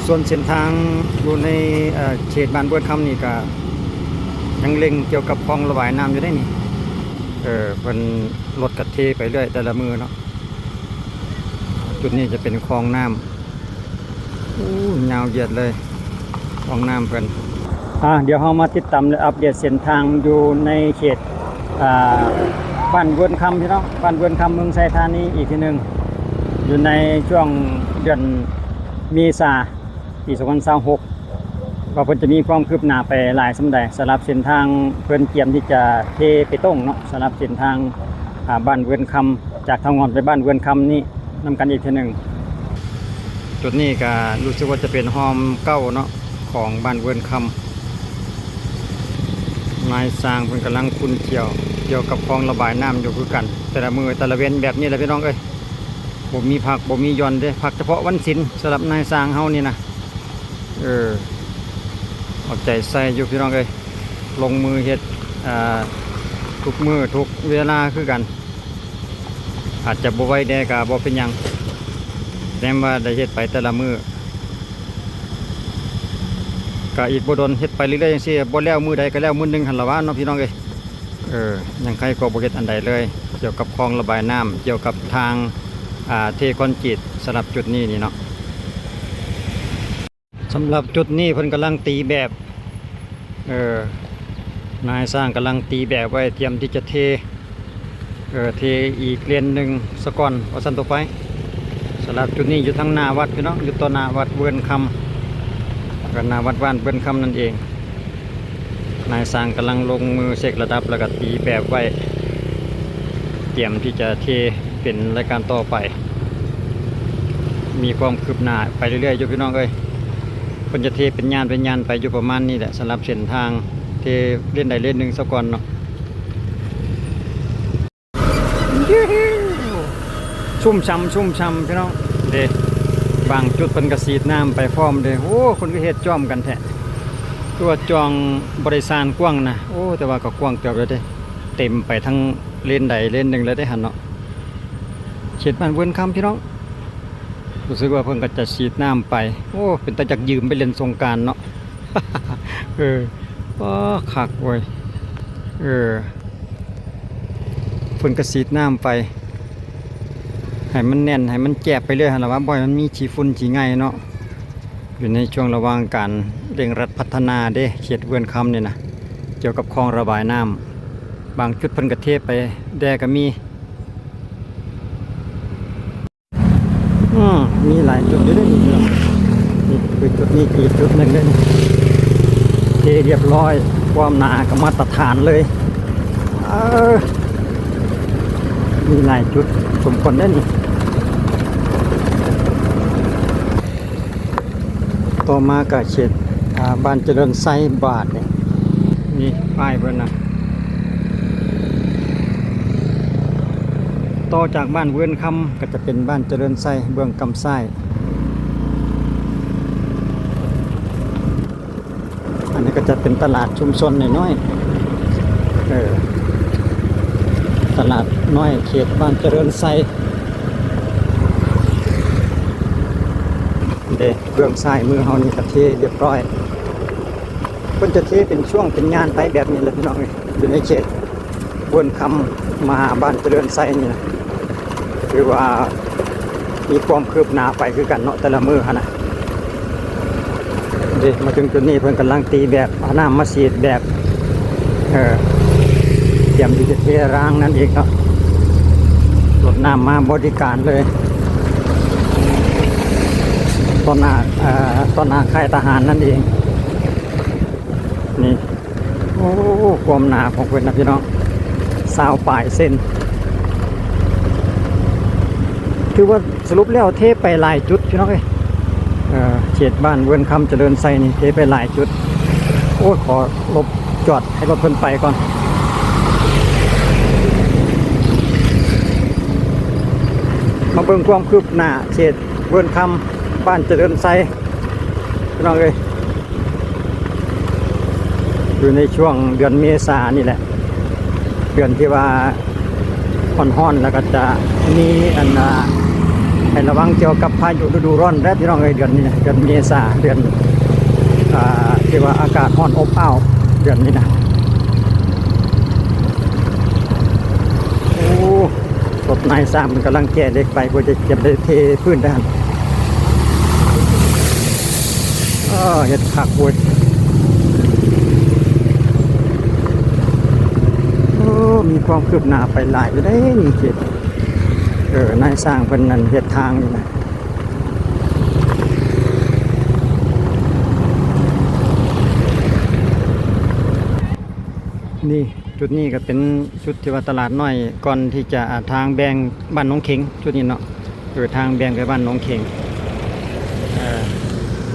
ສ່ວນເສັ້ນທາງຢູ່ໃນ ເອີ ເຂດບ້ານເວີນຄຳນີ້ກະຍັງເລັ່ງກ່ຽວກັບຄອງລະບາຍນ້ຳຢູ່ເດ້ນີ້. ເອີ ເພິ່ນ ລົດກະເທໄປເລື້ອຍແຕ່ລະມື້ເນາະ. ຈຸດນີ້ຈະເປັນຄອງນ້ຳ ໂອ້ ຍາວຢຽດເລີຍ ຄອງນ້ຳເພິ່ນ. ອ່າ ດຽວເຮົາມາຕິດຕາມ ແລະ ອັບເດດເສັ້ນທາງຢູ່ໃນເຂດ ອ່າ ບ້ານເວີນຄຳ ພີ່ນ້ອງ, ບ້ານເວີນຄຳ ເມືອງໄຊທານີອີກທີໜຶ່ງ ຢູ່ໃນຊ່ວງເດືອນເມສາ ປີສອງພັນຊາວຫົກ ວ່າເພິ່ນຈະມີຄວາມຄືບໜ້າໄປຫຼາຍສ່ຳໃດ ສຳລັບເສັ້ນທາງເພິ່ນກຽມທີ່ຈະເທເບຕົງເນາະ, ສຳລັບເສັ້ນທາງ ອ່າ ບ້ານເວີນຄຳ ຈາກເຖົາງ່ອນໄປບ້ານເວີນຄຳນີ້ນຳກັນອີກເທື່ອໜຶ່ງ. ຈຸດນີ້ກະຮູ້ສຶກວ່າຈະເປັນຮ່ອມເກົ້າເນາະ ຂອງບ້ານເວີນຄຳ. ນາຍຊ່າງເພິ່ນກຳລັງຂຸ້ນຂ້ຽວ ກ່ຽວກັບຄອງລະບາຍນ້ຳຢູ່ຄືກັນ. ແຕ່ລະມື້ແຕ່ລະເວັນແບບນີ້ແຫຼະ ພີ່ນ້ອງເອີຍ. ບໍ່ມີພັກບໍ່ມີຢ່ອນເດ້, ພັກສະເພາະວັນສິນ ສຳລັບນາຍຊ່າງເຮົານີ້ນະ. ເອີ ເອົາໃຈໃສ່ຢູ່ພີ່ນ້ອງເອີຍ, ລົງມືເຮັດ ເອີ ທຸກມື້ທຸກເວລາຄືກັນ. ອາດຈະບໍ່ໄວແດ່ກະບໍ່ເປັນຫຍັງ, ແນມວ່າໄດ້ເຮັດໄປແຕ່ລະມື້ ກະອີກບໍ່ດົນ ເຮັດໄປເລື້ອຍໆ ຈັ່ງຊີ້ ບໍ່ແລ້ວມື້ໃດກະແລ້ວມື້ໜຶ່ງຫັ້ນລະຫວາເນາະ ພີ່ນ້ອງເອີຍ. ເອີ ຍັງໃຄກໍບໍ່ເຮັດອັນໃດເລີຍ ກ່ຽວກັບຄອງລະບາຍນ້ຳ, ກ່ຽວກັບທາງ ອ່າ ເທຄອນກຣີດສຳລັບຈຸດນີ້ນີ້ເນາະ. ສຳລັບຈຸດນີ້ເພິ່ນກຳລັງຕີແບບ ເອີ ນາຍຊ່າງກຳລັງຕີແບບໄວ້ ຕຽມທີ່ຈະເທ ເອີ ເທອີກເລນໜຶ່ງສາກ່ອນ ວ່າຊັ້ນຕໍ່ໄປ. ສຳລັບຈຸດນີ້ຢູ່ທາງໜ້າວັດພີ່ນ້ອງ, ຢູ່ຕໍ່ໜ້າວັດເວີນຄຳ ແລ້ວກໍໜ້າວັດບ້ານເວີນຄຳນັ້ນເອງ. ນາຍຊ່າງກຳລັງລົງມືເຊັກລະດັບ ແລ້ວກໍຕີແບບໄວ້ ຕຽມທີ່ຈະເທເປັນລາຍການຕໍ່ໄປ. ມີຄວາມຄືບໜ້າໄປເລື້ອຍໆຢູ່ພີ່ນ້ອງເອີຍ. ເພິ່ນຈະເທເປັນຍ່ານເປັນຍ່ານໄປຢູ່ປະມານນີ້ແຫຼະ ສຳລັບເສັ້ນທາງ, ເທເລນໃດເລນໜຶ່ງສາກ່ອນເນາະ. ຊຸ່ມຊ່ຳ ຊຸ່ມຊ່ຳພີ່ນ້ອງເດ້. ບາງຈຸດເພິ່ນກະສີດນ້ຳໄປພ້ອມເດ້. ໂອ້ ເພິ່ນກະເຮັດຈ້ອມກັນແທ້, ຄືວ່າຈອງບໍລິສານກວ້າງນະ. ໂອ້ ແຕ່ວ່າກະກວ້າງເຕີບແລ້ວເດ້, ເຕັມໄປທັງເລນໃດເລນໜຶ່ງແລ້ວເດ້ຫັ້ນເນາະ. ເຂດບ້ານເວີນຄຳພີ່ນ້ອງ, ຮູ້ສຶກວ່າເພິ່ນກະຈະສີດນ້ຳໄປ. ໂອ້ ເປັນຕາຢາກຢືມໄປຫຼິ້ນສົງການເນາະ. ເອີ ໂອ້ ຄັກເວີຍ. ເອີ ເພິ່ນກະສີດນ້ຳໄປ ໃຫ້ມັນແໜ້ນ ໃຫ້ມັນແຈບໄປເລື້ອຍຫັ້ນລະວ່າ, ບໍ່ໃຫ້ມັນມີຂີ້ຝຸ່ນຂີ້ໄງ່ເນາະ. ຢູ່ໃນຊ່ວງລະຫວ່າງການເລັ່ງລັດພັດທະນາເດ້ ເຂດເວີນຄຳນີ້ນະ, ກ່ຽວກັບຄອງລະບາຍນ້ຳ. ບາງຈຸດເພິ່ນກະເທໄປແດ່ກະມີ. ອືມ ມີຫຼາຍຈຸດຢູ່ເດ້ນີ້. ນີ້ຄືຈຸດນີ້ອີກຈຸດໜຶ່ງເດ້ນີ້, ເທຮຽບຮ້ອຍ, ຄວາມໜາກະມາດຕະຖານເລີຍ. ເອີ ມີຫຼາຍຈຸດສົມຄວນເດ້ນີ້. ຕໍ່ມາກະເຂດ ອ່າ ບ້ານຈະເລີນໄຊບາດນີ້. ນີ້ປ້າຍເພິ່ນນະ. ຕໍ່ຈາກບ້ານເວີນຄຳກະຈະເປັນບ້ານຈະເລີນໄຊເບື້ອງກຳຊ້າຍ. ອັນນີ້ກະຈະເປັນຕະຫຼາດຊຸມຊົນນ້ອຍໆ ເອີ ຕະຫຼາດນ້ອຍເຂດບ້ານຈະເລີນໄຊເດ້. ເບື້ອງຊ້າຍມືເຮົານີ້ກະເທຮຽບຮ້ອຍ. ເພິ່ນຈະເທເປັນຊ່ວງເປັນຍ່ານໄປແບບນີ້ແຫຼະພີ່ນ້ອງເອີຍ, ຢູ່ໃນເຂດເວີນຄຳມາຫາບ້ານຈະເລີນໄຊນີ້ນະ. ຖືວ່າມີຄວາມຄືບໜ້າໄປຄືກັນເນາະ ແຕ່ລະມື້ຫັ້ນນະ. ເດ້ ມາເຖິງຈຸດນີ້ເພິ່ນກຳລັງຕີແບບ ເອົານ້ຳມາສີດແບບ ເອີ ຕຽມທີ່ຈະເທລາງນັ້ນອີກເນາະ. ລົດນ້ຳມາບໍລິການເລີຍ ຕໍ່ໜ້າ ເອີ ຕໍ່ໜ້າຄ້າຍທະຫານນັ້ນເອງ. ນີ້ ໂອ້ ຄວາມໜາຂອງເພິ່ນນະພີ່ນ້ອງ ຊາວປາຍເຊັນ. ຖືວ່າສະຫຼຸບແລ້ວເທໄປຫຼາຍຈຸດພີ່ນ້ອງເອີຍ. ເອີ ເຂດບ້ານເວີນຄຳຈະເລີນໄຊນີ້ເທໄປຫຼາຍຈຸດ. ໂອ້ຍ ຂໍຫຼົບຈອດໃຫ້ລົດເພິ່ນໄປກ່ອນ. ມາເບິ່ງຄວາມຄືບໜ້າເຂດເວີນຄຳ ບ້ານຈະເລີນໄຊ ພີ່ນ້ອງເອີຍ. ຢູ່ໃນຊ່ວງເດືອນເມສານີ້ແຫຼະ ເດືອນທີ່ວ່າຮ້ອນໆ ແລ້ວກໍຈະມີອັນ ອ່າ ໃຫ້ລະວັງກ່ຽວກັບພາຍຸລະດູຮ້ອນເດີພີ່ນ້ອງເອີຍ ເດືອນນີ້ນະ ເດືອນເມສາ ເດືອນ ອ່າ ທີ່ວ່າອາກາດຮ້ອນອົບອ້າວເດືອນນີ້ນະ. ໂອ້ ລົດນາຍຊ່າງເພິ່ນກຳລັງແກ່ເຫຼັກໄປ ເພື່ອຈະ ຈະໄດ້ເທພື້ນໄດ້ຫັ້ນ. ເອີ ເຮັດຄັກເວີຍ. ໂອ້ ມີຄວາມຄືບໜ້າໄປຫຼາຍຢູ່ເດ້ນີ້ ເຂດ ເອີ ນາຍຊ່າງເພິ່ນນັ້ນເຮັດທາງຢູ່ນະ. ນີ້ ຈຸດນີ້ກໍເປັນຈຸດທີ່ວ່າຕະຫຼາດນ້ອຍ ກ່ອນທີ່ຈະ ອ່າ ທາງແບ່ງບ້ານໜອງເຂັງ ຈຸດນີ້ເນາະ ເອີ ທາງແບ່ງໄປບ້ານໜອງເຂັງ. ເອີ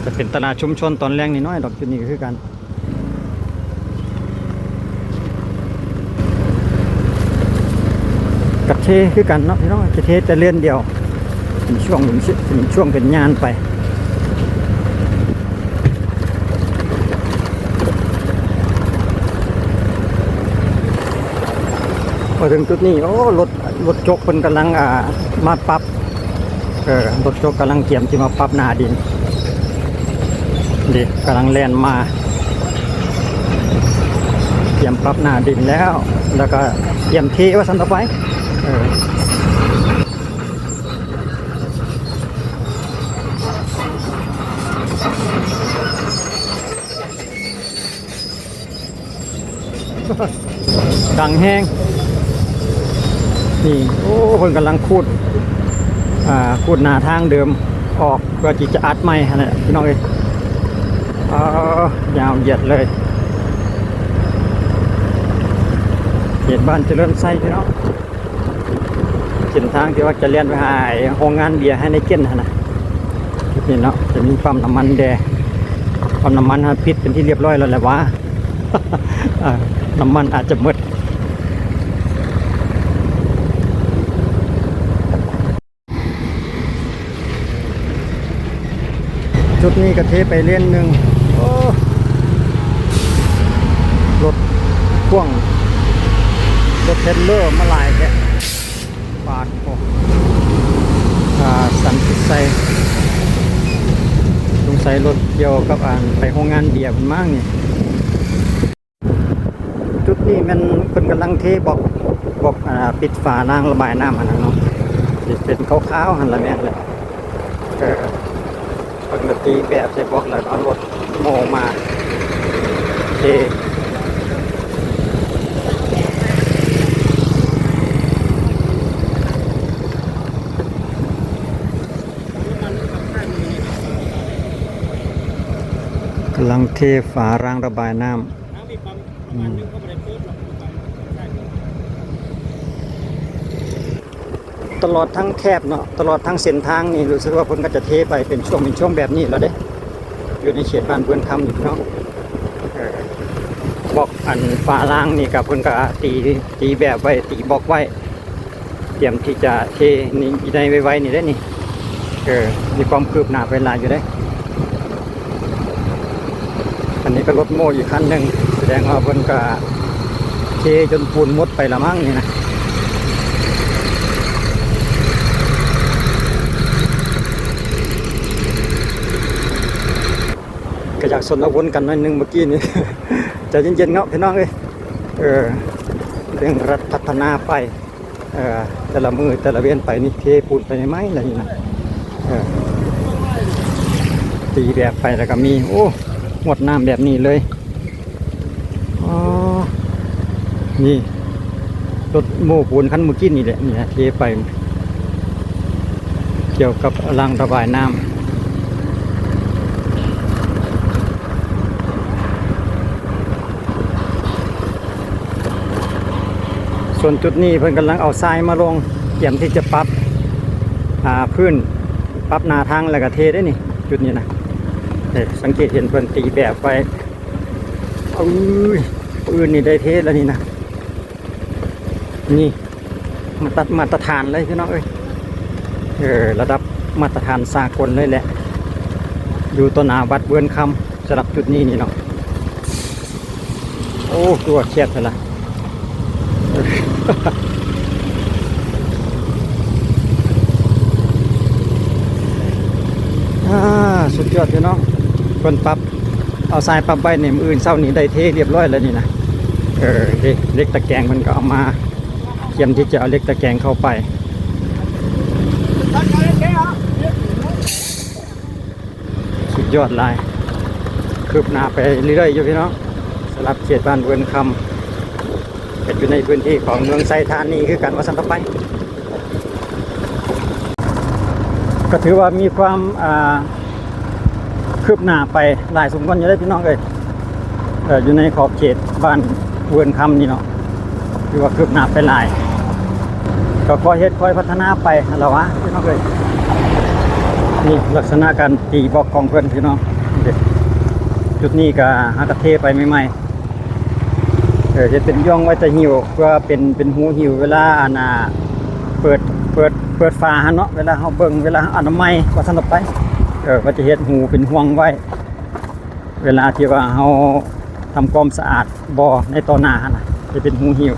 ຈະເປັນຕະຫຼາດຊຸມຊົນຕອນແລງນ້ອຍໆດອກ ຈຸດນີ້ກໍຄືກັນ. ກະເທຄືກັນເນາະພີ່ນ້ອງ ກະເທແຕ່ເລນດຽວ ເປັນຊ່ວງ ເປັນ ເປັນຊ່ວງເປັນຍານໄປ. ມາເຖິງຈຸດນີ້ ໂອ້ ລົດ ລົດຈົກເພິ່ນກຳລັງ ອ່າ ມາປັບ ເອີ ລົດຈົກກຳລັງກຽມຊິມາປັບໜ້າດິນ ນີ້ ກຳລັງແລ່ນມາ ກຽມປັບໜ້າດິນແລ້ວ ແລ້ວກໍກຽມເທວ່າຊັ້ນຕໍ່ໄປ ເອີ. ດັງແຮງ ນີ້ ໂອ້ ເພິ່ນກຳລັງຂູດ ອ່າ ຂູດໜ້າທາງເດີມອອກ ເພື່ອທີ່ຈະອັດໃໝ່ຫັ້ນແຫຼະພີ່ນ້ອງເອີຍ. ເອີ ຍາວຢຽດເລີຍ ເຂດບ້ານຈະເລີນໄຊພີ່ນ້ອງ. ເສັ້ນທາງທີ່ວ່າຈະແລ່ນໄປຫາໄອ້ໂຮງງານເບຍໄຮເນເກັນຫັ້ນນະ ຈຸດນີ້ເນາະ ຈະມີປ້ຳນ້ຳມັນແດ່ ປ້ຳນ້ຳມັນຫັ້ນປິດເປັນທີ່ລຽບຮ້ອຍແລ້ວແຫຼະຫວາ ນ້ຳມັນອາດຈະໝົດ. ຈຸດນີ້ກໍເທໄປເລນໜຶ່ງ ໂອ້ ລົດພ່ວງ ລົດເທຣລເລີມາຫຼາຍແທ້ ປາດໂທ້ ອ່າ ສັນຕິໄຊ ສົງໄສລົດກ່ຽວກັບອັນໄປໂຮງງານເບຍເພິ່ນມານີ້. ຈຸດນີ້ແມ່ນເພິ່ນກຳລັງເທບລັອກ ບລັອກ ອ່າ ປິດຝາລາງລະບາຍນ້ຳຫັ້ນນະເນາະ ຊິເປັນຂາວໆຫັ້ນລະແມ່ນແຫຼະ ເອີ ເພິ່ນກໍຕີແບບໃສ່ບລັອກ ແລ້ວເອົາລົດໂມ້ມາເທ ກຳລັງເທຝາລາງລະບາຍນ້ຳ. ອືມ ຕະຫຼອດທັງແຖບເນາະ ຕະຫຼອດທັງເສັ້ນທາງນີ້ ຮູ້ສຶກວ່າເພິ່ນກໍຈະເທໄປເປັນຊ່ວງເປັນຊ່ວງແບບນີ້ແລ້ວເດ້ ຢູ່ໃນເຂດບ້ານເຮືອນຄຳນີ້ເນາະ ເອີ ບລັອກອັນຝາລາງນີ້ກໍເພິ່ນກໍຕີ ຕີແບບໄວ້ ຕີບລັອກໄວ້ ຕຽມທີ່ຈະເທໃນໄວໆນີ້ເດ້ນີ້ ເອີ ມີຄວາມຄືບໜ້າໄປຫຼາຍຢູ່ເດ້. ອັນນີ້ກໍລົດໂມ້ອີກຄັນໜຶ່ງ ສະແດງວ່າເພິ່ນກໍເທຈົນປູນໝົດໄປລະມັ້ງນີ້ນະ ກໍຢາກຊົນລະວົນກັນໜ້ອຍໜຶ່ງເມື່ອກີ້ນີ້ ໃຈເຢັນໆເນາະພີ່ນ້ອງເອີຍ ເອີ ເລັ່ງລັດພັດທະນາໄປ. ເອີ ແຕ່ລະມື້ແຕ່ລະເວນໄປນີ້ ເທປູນໄປໃໝ່ໆແລ້ວນີ້ນະ ເອີ ຕີແບບໄປແລ້ວກໍມີ ໂອ້ ຫວດນ້ຳແບບນີ້ເລີຍ ອໍ ນີ້ ລົດໂມ້ປູນຄັນເມື່ອກີ້ນີ້ແຫຼະ ນີ້ເທໄປ ກ່ຽວກັບລາງລະບາຍນ້ຳ. ສ່ວນຈຸດນີ້ເພິ່ນກຳລັງເອົາຊາຍມາລົງ ກຽມທີ່ຈະປັບ ອ່າ ພື້ນ ປັບໜ້າທາງ ແລ້ວກໍເທໄດ້ນີ້ ຈຸດນີ້ນະ ເອີ ສັງເກດເຫັນເພິ່ນຕີແບບໄວ້ ເອີຍ ມື້ອື່ນນີ້ໄດ້ເທແລ້ວນີ້ນະ ນີ້ ມາດຕະ ມາດຕະຖານເລີຍພີ່ນ້ອງເອີຍ ເອີ ລະດັບມາດຕະຖານສາກົນເລີຍແຫຼະ ຢູ່ຕໍ່ໜ້າວັດເວືອນຄຳ ສຳລັບຈຸດນີ້ນີ້ເນາະ ໂອ້ ຄືວ່າແຄບແທ້ລະ ເອີ ສຸດຍອດເດ້ເນາະ ເພິ່ນປັບ ເອົາຊາຍປັບໄວ້ນີ້ ມື້ອື່ນເຊົ້ານີ້ໄດ້ເທຮຽບຮ້ອຍແລ້ວນີ້ນະ. ເອີ ເດ ເຫຼັກຕະແກງເພິ່ນກໍເອົາມາ ກຽມທີ່ຈະເອົາເຫຼັກຕະແກງເຂົ້າໄປ. ສຸດຍອດຫຼາຍ ຄືບໜ້າໄປເລື້ອຍໆຢູ່ພີ່ນ້ອງ ສຳລັບເຂດບ້ານເວີນຄຳ ກໍຢູ່ໃນພື້ນທີ່ຂອງເມືອງໄຊທານີຄືກັນ ວ່າຊັ້ນຕໍ່ໄປ. ກໍຖືວ່າມີຄວາມ ອ່າ ຄືບໜ້າໄປຫຼາຍສົມຄວນຢູ່ເດ້ພີ່ນ້ອງເອີຍ. ເອີ ຢູ່ໃນຂອບເຂດບ້ານເວີນຄຳນີ້ເນາະ ຖືວ່າຄືບໜ້າໄປຫຼາຍ ກໍຄ່ອຍເຮັດຄ່ອຍພັດທະນາໄປຫັ້ນລະຫວາພີ່ນ້ອງເອີຍ. ນີ້ລັກສະນະການຕີບລັອກຂອງເພິ່ນພີ່ນ້ອງ ເດ້ ຈຸດນີ້ກໍຫາກະເທໄປໃໝ່ໆ ເອີ ເຮັດເປັນຢ່ອງໄວ້ແຕ່ຫິ້ວ ເພື່ອເປັນ ເປັນຮູຫິ້ວເວລາ ອັນນ່າ ເປີດ ເປີດ ເປີດຝາຫັ້ນເນາະ ເວລາເຮົາເບິ່ງ ເວລາເຮົາອະນາໄມ ວ່າຊັ້ນອອກໄປ ເອີ ກໍຈະເຮັດຮູເປັນຮ່ວງໄວ້ ເວລາທີ່ວ່າເຮົາທຳຄວາມສະອາດບໍ່ໃນຕໍ່ໜ້າຫັ້ນນະ ຈະເປັນຮູຫິ້ວ.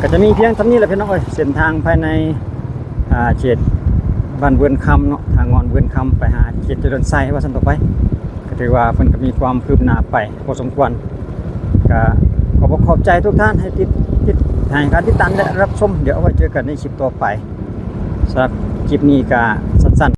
ກໍຈະມີພຽງສ່ຳນີ້ແຫຼະພີ່ນ້ອງເອີຍ ເສັ້ນທາງພາຍໃນ ອ່າ ເຂດບ້ານເວີນຄຳເນາະ ທາງງອນເວີນຄຳໄປຫາເຂດຈະເລີນໄຊ ວ່າຊັ້ນຕໍ່ໄປ ກໍຖືວ່າເພິ່ນກໍມີຄວາມຄືບໜ້າໄປພໍສົມຄວນ. ກໍຂໍບອກຂອບໃຈທຸກທ່ານ ໃຫ້ຕິດ ຕິດ ໃຫ້ການຕິດຕາມ ແລະ ຮັບຊົມ. ດຽວເອົາໄວ້ເຈີກັນໃນຄລິບຕໍ່ໄປ. ສຳລັບຄລິບນີ້ກໍ